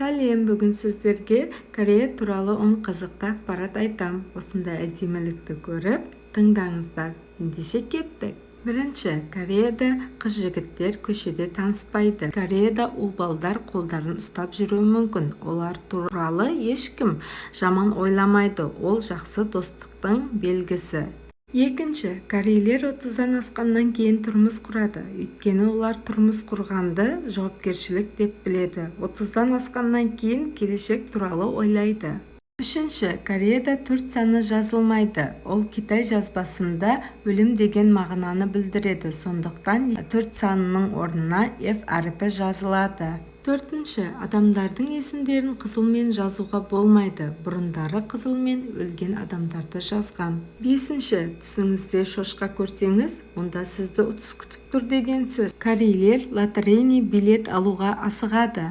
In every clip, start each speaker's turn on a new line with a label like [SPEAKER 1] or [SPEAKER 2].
[SPEAKER 1] Сәлем! Бүгін сіздерге Корея туралы 10 қызықты ақпарат айтам. Осындай әдемілікті көріп, тыңдаңыздар. Ендеше, кеттік! Бірінші, Кореяда қыз жігіттер көшеде таныспайды. Кореяда ұл балдар қолдарын ұстап жүруі мүмкін. Олар туралы ешкім жаман ойламайды, ол жақсы достықтың белгісі. Екінші, корейлер 30-дан асқаннан кейін тұрмыс құрады, өйткені олар тұрмыс құрғанды жауапкершілік деп біледі. 30-дан асқаннан кейін келешек туралы ойлайды. Үшінші, Кореяда 4 саны жазылмайды. Ол китай жазбасында өлім деген мағынаны білдіреді, сондықтан 4 санының орнына F әрпі жазылады. Төртінші, адамдардың есімдерін қызылмен жазуға болмайды. Бұрындары қызылмен өлген адамдарды жазған. Бесінші, түсіңізде шошқа көрсеңіз, онда сізді ұтыс күтіп тұр деген сөз. Корейлер лотерейный билет алуға асығады.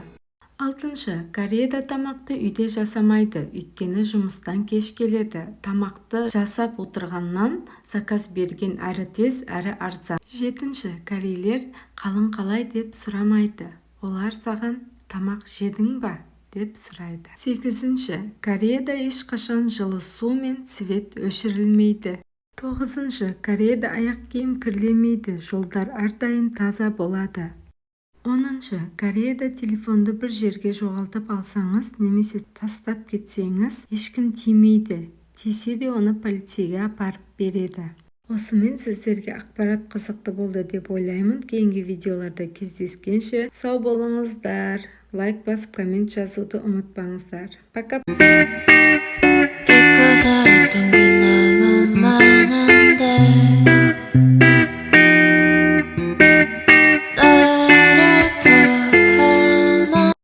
[SPEAKER 1] Алтыншы, Кореяда тамақты үйде жасамайды, өйткені жұмыстан кеш келеді. Тамақты жасап отырғаннан заказ берген әрі тез, әрі арзан. Жетінші, корейлер «Қалың қалай?» деп сұрамайды. Олар саған «Тамақ жедің ба?» деп сұрайды. Сегізінші, Кореяда ешқашан жылы су мен свет өшірілмейді. Тоғызыншы, Кореяда аяқ киім кірлемейді, жолдар әрдайым таза болады. 10-шы, Кореяда телефонды бір жерге жоғалтып алсаңыз немесе тастап кетсеңіз, ешкім тимейді, тисе де, оны полицейге апарып береді. Осымен сіздерге ақпарат қызықты болды деп ойлаймын. Кейінгі видеоларда кездескенше сау болыңыздар! Лайк басып, коммент жазуды ұмытпаңыздар. Пока!
[SPEAKER 2] 잊고 살았던 게 너무 많은데.